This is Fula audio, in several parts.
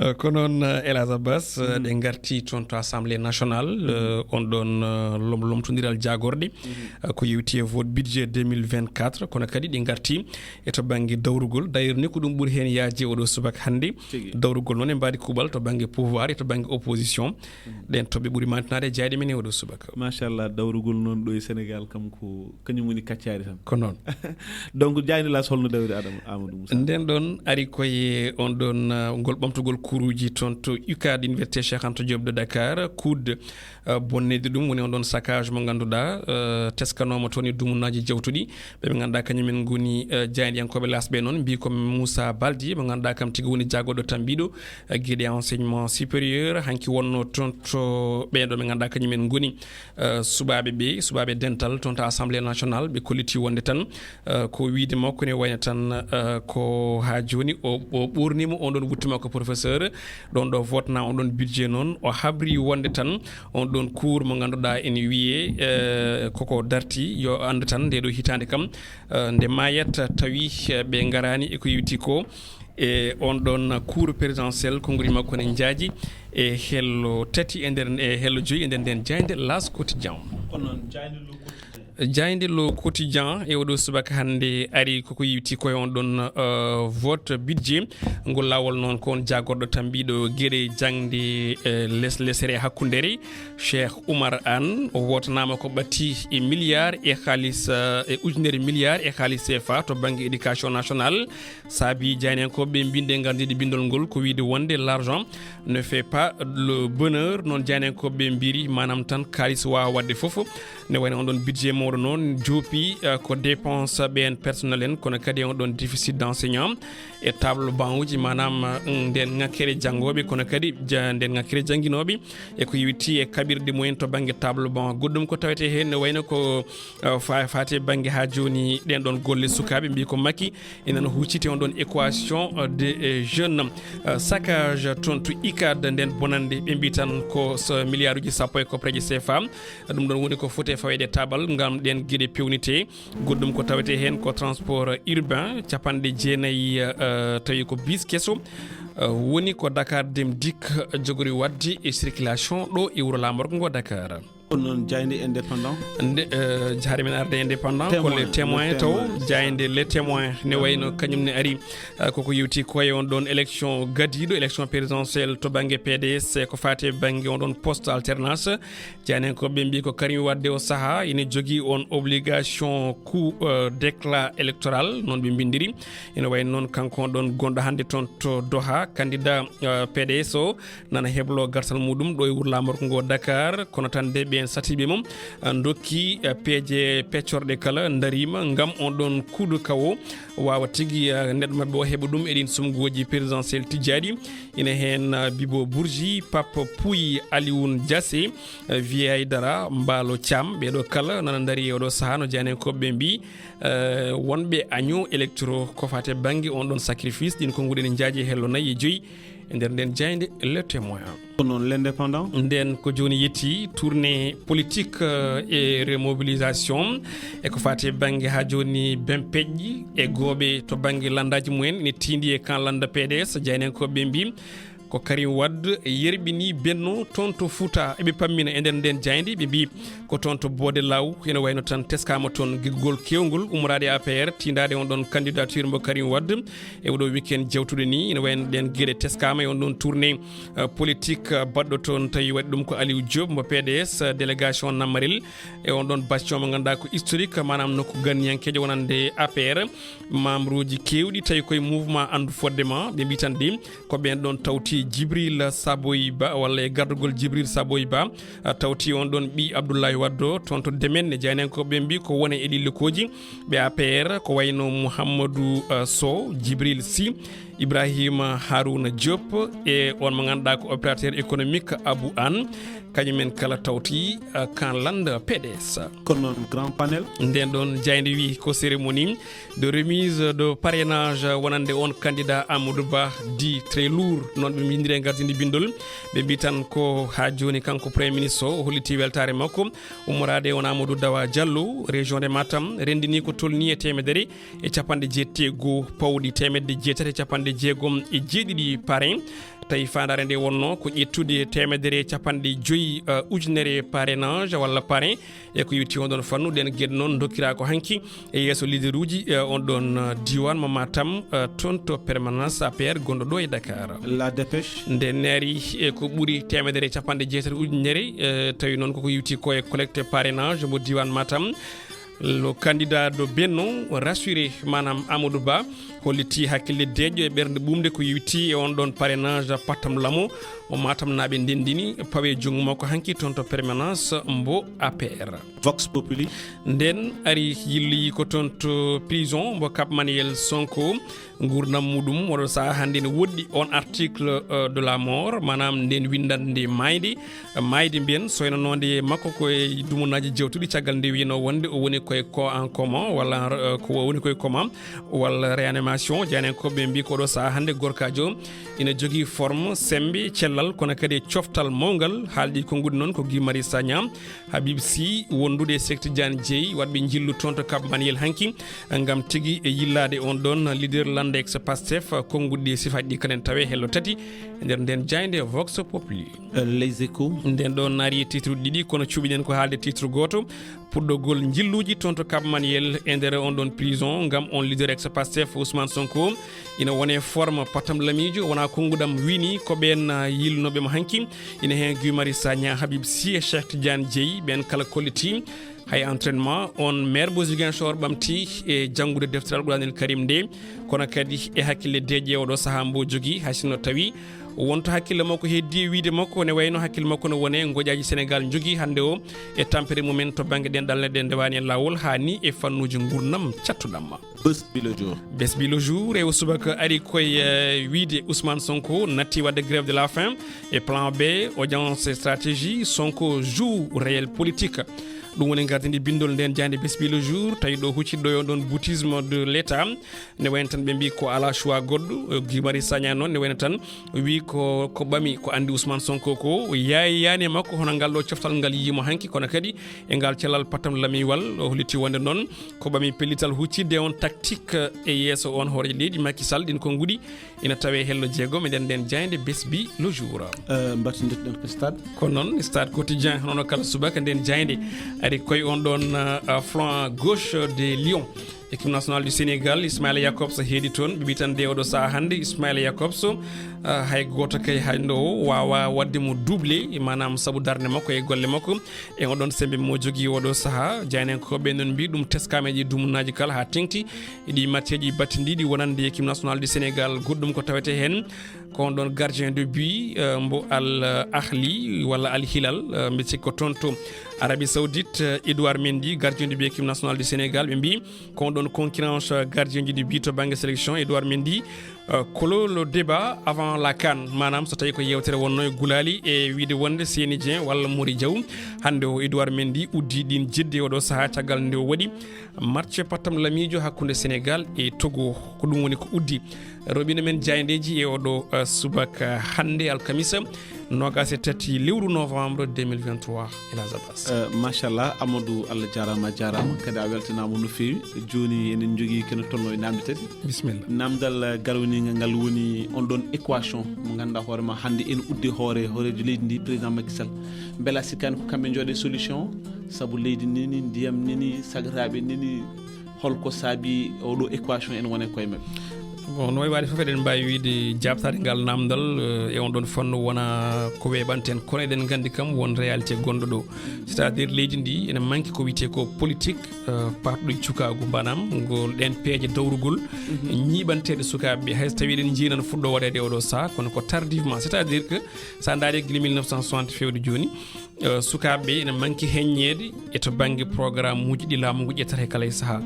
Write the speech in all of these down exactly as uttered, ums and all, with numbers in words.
Eh, ko noon, eh, El Hadj Abbas, eh, ɗe ngarti toon to Assemblée nationale, eh, on ɗoon, eh, lom-, lomtondiral jaagorɗe, eh, ko yewti e vote budget deux mille vingt-quatre, kono kadi ɗi ngarti e to bannge dawrugol. D'ailleurs, ni ko ɗum ɓuri heen yaajde oɗo subaka hannde. Tigi. Dawrugol noon e mbaadi kuuɓal to bannge pouvoir e to bannge opposition. Ɗeen toɓɓe ɓuri mantinaade e jayɗe men e oɗo subaka. Machallah, dawrugol noon ɗo e Sénégal kam ko kañum woni kaccaari tan. Ko noon. Donc, jaaynde las holno dawri, Adama Amadou Moussa? Ndeen ɗoon ari koye on ɗoon, uh, ngol ɓamtugol kuuruuji toon to UCAD, Université Cheikh Anta Diop de Dakar, kuuɗ, uh, bonneyde ɗum woni on ɗoon saccage mo ngannduɗaa, uh, teskanooma toon e dumunnaaji jawtuɗi. Ɓe ɓe ngannduɗaa kañumen ngoni, uh, jaayndiyankooɓe las ɓe noon, mbiyi ko Moussa Baldi, mo ngannduɗaa kam tigi woni jaagorɗo tambiiɗo, uh, geɗe enseignement supérieur, hanki wonnoo toon to ɓeen ɗo ɓe ngannduɗaa kañumen ngoni, eh, suɓaaɓe ɓe, suɓaaɓe dental toon to Assemblée nationale, ɓe kolliti wonde tan, eh, ko wiyde makko ne wayno tan, eh, ko haa jooni o, o ɓoorniima on ɗoon wutte makko professeur, ɗoon ɗo vote na on ɗoon budget noon, o habri wonde tan on ɗoon cours mo ngannduɗaa ene wiyee, eh, koko darti, yo anndu tan nde ɗo hitaande kam, eh, nde maayat tawi, eh, ɓe ngaraani e ko yewti ko, e on ɗoon cours présidentiel, konngudi makko ne njaaji e hello tati e nder, e hello joyi e nder nden jaaynde L'As Quotidien. Ko noon, jaaynde Le Quotidien. Jaaynde Le Quotidien e oɗo subaka hannde ari koko yewti koye on ɗoon, eh, vote budget. Ngol laawol noon ko on jaagorɗo tambiiɗo geɗe jaŋde, eh, les-, lesere e hakkundeere, Cheikh Oumar Anne, o wootanaama ko ɓatti e milliard e haalis, eh, e ujunere milliard e haalis C F A to bannge éducation nationale. Saabi jaayndiyankooɓe ɓe mbinde nganndiiɗe binndol ngol ko wiyde wonde l'argent ne fait pas le bonheur. Noon jaayndiyankooɓe ɓe mbiri maanaam tan kaalis waawa waɗde fof. Ne wayno on ɗoon budget mawɗo noon joopi, eh, ko dépense ɓeen personnel en, kono kadi on ɗoon déficit d'enseignant e table banc uji, maanaam, eh, nden ŋakkere janngooɓe, kono kadi ja-, nden ŋakkere jannginooɓe e ko yewti e kaɓirɗe mumen to bannge table banc. Goɗɗum ko tawetee heen ne wayno ko, eh, fa-, faati e bannge haa jooni ɗeen ɗoon golle sukaaɓe, mbiyi ko Macky ina no hucciti on ɗoon équation, eh, des, eh, jeunes, eh, saccage toon to UCAD, nden bonannde ɓe mbiyi tan ko so milliard uji sappo e koppareeje C F A, ɗum ɗoon woni ko foti e faweede e taabal ngam ɗeen geɗe peewnitee. Goɗɗum ko tawetee heen ko transport urbain, capanɗe jeenayi, eh, tawi ko bus keso, eh, woni ko Dakar Dem Dikk jogori waɗde e circulation ɗo e wuro laamorgo ngo Dakar. Ko noon jaaynde Indépendant? Nde, eh, jaari men arde Indépendant, ko Témoin, Le Témoin Le taw, Témoin. Jaaynde Le Témoin ne wayno kañum ne ari, eh, koko yewti koye on ɗoon élection gadiiɗo, élection présidentielle to bannge P D S, ko faati e bannge on ɗoon poste alternance. Jaayndiyankooɓe mbiyi ko Karim Wade o sahaa ina jogii on obligation coût, eh, d'éclat électoral, noon ɓe mbinndiri. Ina wayi noon kanko on ɗoon gonɗo hannde toon to Doha, candidat, eh, P D S o, nana heblo gartal muɗum ɗo e wuro laamorgo ngo Dakar, kono tan de ɓeen satiiɓe mum, eh, ndokki, eh, peeje peccorɗe kala ndariima ngam on ɗoon kuuɗo kawo waawa tigi, eh, neɗɗo maɓɓe o heɓa ɗum e ɗiin sumgooji présidentielle tijjaaɗi. Ina heen, eh, Bibo Bourgi, Pape Pouye, Alioune Diassé, eh, Vieux Aïdara, Mbaalo Thiam, ɓee ɗo kala nana ndarii e oɗo sahaa no jaayndiyankooɓe ɓe mbiyi, eh, wonɓe agneaux électoraux ko faati e bannge on ɗoon sacrifice, ɗiin konnguɗi ene njaaji e hello nayi e joyi e nder nden jaaynde Le Témoin. Ko noon L'Indépendant. Nden ko jooni yetti tournée politique, eh, e remobilisation. E ko faati e bannge haa jooni bempeƴƴi e gooɓe to bannge lanndaaji mumen ene tiindi e kan lannda P D S, jaayndiyankooɓe ɓe mbiyi ko Karim Wade yerɓini Benno toon to Fouta. Eɓe pammina e nder nden jaaynde, ɓe mbiyi ko toon to Boode Law, ene wayno tan teskaama toon giggol keewngol ummoraade A P R, tiindaade on ɗoon candidature mbo Karim Wade. E oɗo weekend jawtuɗo ni, ene wayno ɗeen geɗe teskaama e on ɗoon tournée, eh, politique, eh, baɗɗo toon, tawi waɗi ɗum ko Aliou Diop mbo P D S, eh, délégation Nammarel, e on ɗoon bastion mo ngannduɗaa ko historique, maanaam nokku ganniyankeejo wonande A P R. Membre uji keewɗi tawi koye mouvement Anndu Fodde Ma, ɓe mbiyi tan de ko ɓeen ɗoon tawti Djibril Saboy Ba, walla e gardugol Djibril Saboy Ba, a, tawti on ɗoon ɓii Abdoulaye Wade o, toon to Demen, ne jaayndiyankooɓe ɓe mbiyi ko woni e ɗi lokkooji ɓe A P R, ko wayno Mouhamadou, a, Sow, Djibril Sy, Ibrahima Harouna Diop, e on mo ngannduɗaa ko opérateur économique Abou Anne, Kañum en kala tawti, uh, kan landa P D S. Kono noon grand panel. Nden ɗon jaaynde wi ko cérémonie de remise de parrainage wonande on candidat Amadou Ba dit très lourd. Noon ɓe mbindiri e gardini bindol. Ɓe mbi tan ko haa jooni kanko Premier Ministre o, o holliti weltaare makko ummoraade e on Amadou Dawa Diallo, région de Matam, renndini ko tolni e teemedere e capanɗe jeetati e goo pawɗi, teemedde jeetati e capanɗe jeegom e jeeɗiɗi parrain. Tawi faandaare nde wonno ko ƴettude teemedere e capanɗe joyi, eh, ujunere parrainage walla parrain. E ko yowiti on ɗon fannu, ɗen geɗe noon dokkira ko hanki e yeeso leaderuji, eh, on ɗon, eh, diwan mo Matam, eh, toon to permanence A P R gonɗo ɗo e Dakar. La Dépêche. Nde neeri e ko ɓuri teemedere e capanɗe jeetati ujunere, eh, tawi noon koko yowiti ko e collecte parrainage mo diwan Matam. Le candidat de Benno rassuré, maanaam Amadou Ba, holliti hakkille deeƴƴo e ɓernde ɓuumde ko yowiti e on ɗon parrainage Patam Lamo mo Matamnaaɓe ndendini, pawe junngo makko hanki toon to permanence mbo A P R. Vox Populi. Nden ari yilli ko toon to prison mbo Cap Manuel Sonko. Nguurndam muɗum oɗo sahaa hannde ne woɗɗi on article, euh, de la mort, maanaam nden winndannde maayde. Maayde mbiyen soynanoonde makko ko e dumunaaji jawtuɗi caggal nde wiyno wonde o woni koye ko en coma walla, euh, ko woni koye coma walla réanimation. Jaaynankoɓe mbi ko oɗo sahaa hannde gorkaajo ina jogii forme, semmbe, cellal, kono kadi e coftal mawngal. Haaldi konnguɗi noon ko Guy Marius Sagna, Habib Sy, wondude e Cheikh Tidiane Dièye, waɗɓe njillu toon to Cap Manuel hanki, ngam tigi e yillaade on ɗon leader Landex Pastef, konnguɗi e sifaaji ɗi kalen tawe hello tati e nder nden jaaynde Vox Populi. Euh, Les Échos. Nden ɗon naari e titre ɗiɗi, kono cuɓiɗen ko haalde titre gooto, puɗɗogol njilluuji toon to Cap Manuel e nder on ɗon prison ngam on leader ex Pastef Ousmane Sonko. Ina wone forme patam lamiijo, wona konnguɗam wini ko ɓeen, ah, yilnooɓe mo hanki. Ina heen Guy Marius Sagna, Habib Sy e Cheikh Tidiane Dièye, ɓeen kala kolliti hay entraînement on maire mo Ziguinchor ɓamti e janngude deftere Alquraanil Karim nde, kono kadi e hakkille deeƴƴe oɗo sahaa mbo jogii, hay sinno tawi wonto hakkille makko heddi e wiyde makko, ne wayno hakkille makko no wone ngoƴaaji Senegaal njogii hannde o e tampere mumen to bannge ɗenɗal leyɗe ndewaani e laawol, haa ni e fannuuji nguurndam cattuɗam. Bés Bi Le Jour. Bés Bi Le Jour e o subaka ari koye, eh, wiyde Ousmane Sonko natti waɗde grève de la faim e plan B, audience et stratégie, Sonko joue réel politique. Ɗum woni gardini bindol nden jaaynde Bés Bi Le Jour, tawi ɗo huccitɗo e on ɗon boutisme de l'État. Ne wayno tan ɓe mbi ko ala choix goɗɗo, eh, Guy Marius Sagna noon ne wayno tan wi ko, ko ɓami ko anndi Ousmane Sonko ko, o yaayi yaani e makko, hono ngal ɗo coftal ngal yiyi mo hanki, kono kadi e ngal cellal patam lamiwal, o holliti wonde noon ko ɓami pellital huccitde on tactique e yeeso on hoore leydi Macky Sall. Ɗin konnguɗi ina tawe hello jeegom e nden nden jaaynde Bés Bi Le Jour. Euh, mbaɗti ndettuɗen ko stade. Ko noon, Stade Quotidien, hono kala subaka nden jaaynde ari koye on ɗon, euh, flanc gauche des Lions. Équipe nationale du Sénégal, Ismaïla Jakobs heedi toon. Ɓe mbi tan de oɗo sahaa hannde, Ismaïla Jakobs, ah, hay gooto kay hannde o waawa waɗde mo doublé, maanaam sabu darnde makko e golle makko. E oɗon semmbe mo jogii oɗo sahaa, jaaynankoɓe noon mbi ɗum teskaama e ɗi dumunaaji kala haa teŋti. E ɗi matcheji battindiiɗi wonande équipe nationale du Sénégal, goɗɗum ko tawete heen. Ko on ɗon gardien de but, eh, mbo Al Ahli walla Al Hilal, eh, mbe sikko toon to Arabie Saoudite, eh, Edouard Mendy, gardien de but équipe nationale du Sénégal, ɓe mbi ko on ɗon concurrence, eh, gardien de but to bannge sélection, Edouard Mendy, eh, clôt le débat avant la CAN, maanaam so tawi ko yewtere wonno e gulaali e wiide wonde Seny Dieng walla Mory Diaw. Hannde o Edouard Mendy uddi ɗin jidde oɗo sahaa caggal nde o waɗi match pattam lamiijo hakkunde Sénégal e Togo. Ko ɗum woni ko uddi roɓine men jaayndeeji e oɗo, eh, subaka hannde alkamisa, noogas e tati lewru novembre deux mille vingt-trois. Elhadj Abbas. Eh, machallah, Amadou, Allah jaaraama, a jaaraama. Kadi a weltanaama no feewi. Jooni eɗen njogii kene tolno e naamnde tati. Bisimilla. Naamndal, eh, garwaniingal ngal woni on ɗon équation mo ngannduɗaa hoore ma hannde ene uddi hoore, hooreejo leydi ndi, président Macky Sall. Mbela sikkaani ko kamɓe njooɗe solution? Sabu leydi neni, ndiyam neni, sagataaɓe neni, holko saabi oɗo équation ene wona e koye maɓɓe? Bon, no wayi waade fof eɗen mbaawi wiide jaabtaade ngal naamndal, eh, e on ɗon fannu wona ko weeɓanten, kono eɗen nganndi kam won réalité gonɗo ɗo. C'est-à-dire leydi ndi ene manque ko wiyetee ko politique, eh, paatuɗo e cukaagu, maanaam ngol ɗeen peeje dawrugol ñiiɓanteeɗe sukaaɓe ɓe. Hay so tawii eɗen njiyii nan fuɗɗo waɗeede oɗo sahaa, kono ko tardivement. C'est-à-dire que so a ndaarii gila mille neuf cent soixante feewde jooni, eh, sukaaɓe ɓe ene manki heññeede e to bannge programme uji ɗi laamu ngu ƴettata e kala e sahaa.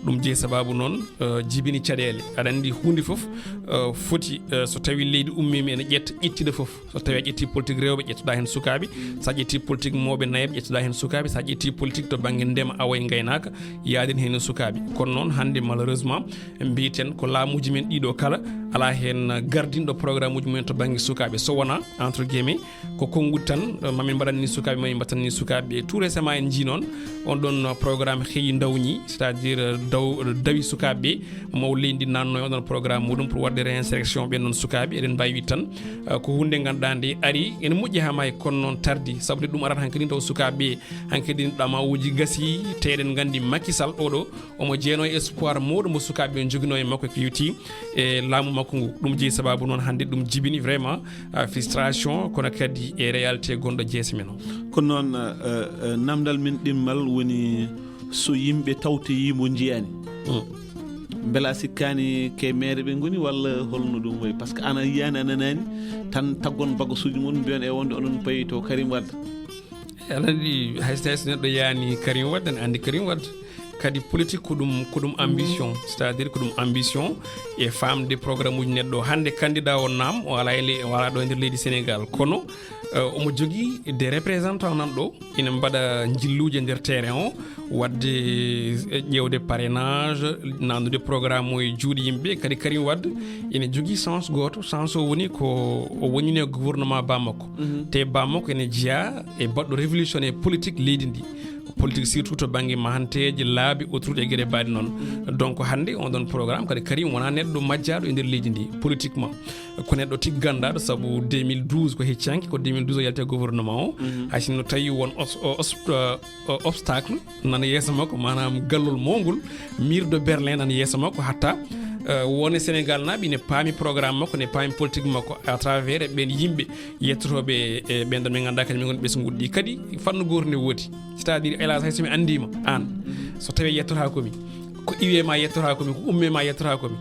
Ɗum jeyi sababu noon, eh, jibini caɗeele. Aɗa anndi huunde fof, eh, foti, eh, so tawi leydi ummiima ene ƴetta, ƴettida fof. So tawi a ƴetti politique rewɓe, ƴettuɗa heen sukaaɓe. So a ƴetti politique mawɓe nayeeɓe, ƴettuɗa heen sukaaɓe. So a ƴetti politique to bannge ndema, awo e ngaynaaka, yaadin heen sukaaɓe. Kono noon hannde malheureusement, mbiyeten ko laamuuji men ɗiɗo kala alaa heen gardinɗo programme uji mumen to bannge sukaaɓe. So wonaa, entre guillemets, ko konnguɗi tan, eh, mamin mbaɗan ni sukaaɓe, mamin mbaɗan ni sukaaɓe. Tout récemment, en njii noon on ɗon programme Xëyi Ndaw Ñi, c'est-à-dire, eh, daw-, dawi sukaaɓe ɓe, maw leydi ndi naatno e on ɗon programme muɗum pour waɗde réinsertion ɓen ɗon sukaaɓe. Eɗen mbaawi wiide tan, eh, ko huunde nde ngannduɗaa nde ari, ene moƴƴi haa maayi, kono noon tardi, sabu nde ɗum arata hankadi taw sukaaɓe ɓe hankadi ɗamawuuji gasii, te eɗen nganndi Macky Sall oɗo, omo jeenoo e espoir mawɗo mo sukaaɓe ɓe njoginoo e makko ko yowti e laamu makko ngu. Ɗum jeyi sababu noon hannde ɗum jibini vraiment, ah, frustration, kono kadi e réalité gonɗo jeese men o. Kono noon, eh, eh, namdal men ɗimmal woni so yimɓe tawtoyii mo njiyaani. Mm. Mbela sikkaani ke maire ɓe ngoni walla holno ɗum wayi? Par ce que ana yiyaani, a nanaani tan taggon bagasuuji mum mbiyon e wonde onon payi to Karim Wade. Aɗa anndi hay so tawi so neɗɗo yaani Karim Wade, ene anndi Karim Wade. Kadi politique ko ɗum, ko ɗum ambition, c'est-à-dire ko ɗum ambition e faamde programme uji neɗɗo. Hannde candidat o naam, o alaa e le-, o alaa ɗo e nder leydi Sénégal. Kono, eh, omo jogii des représentants nan ɗo, ina mbaɗa njilluuje nder terrain o, waɗde, eh, ƴeewde parrainage, nandude programme o e juuɗe yimɓe. Kadi Karim Wade ina jogii chance gooto, chance o woni ko o wonino e gouvernement bammakko. Mhm. Te bammakko ene jeyaa e baɗɗo révolutionnaire politique leydi ndi. Politique surtout to bannge mahanteeji, laabi, autoroute e geɗe baaɗe noon. Mhm. Donc hannde on ɗon programme kadi Karim wonaa neɗɗo majjaaɗo e nder leydi ndi politiquement. Ko neɗɗo tigi ganndaɗo, sabu deux mille douze ko hecci hanki, ko deux mille douze o yalti e gouvernement o. Mhm. Hay sinno tawi won os-, o-, os-, o-, obstacle nana yeeso makko, maanaam gallol mawngol, mur de Berlin nana yeeso makko, hatta, eh, won e Sénégal naaɓe ine paami programme makko, ine paami politique makko à travers ɓen yimɓe yettotooɓe e ɓen ɗon ɓe ngannduɗaa kañum en ngoni ɓesnguuji ɗi. Kadi fannu gooto nde woodi, c'est-à-dire, hélas, hay so mi anndiima aan, so tawii yettotaako mi, ko iwee ma yettotaako mi, ko ummee ma yettotaako mi.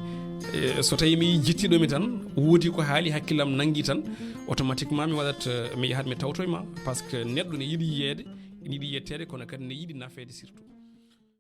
Eh, so tawii mi yii jittiiɗo mi tan, woodi ko haali hakkillam nanngi tan, automatiquement mi waɗat, eh, mi yahat mi tawtoy ma, par ce que neɗɗo ne yiɗi yiyeede, ne yiɗi yetteede, kono kadi ne yiɗi nafeede surtout.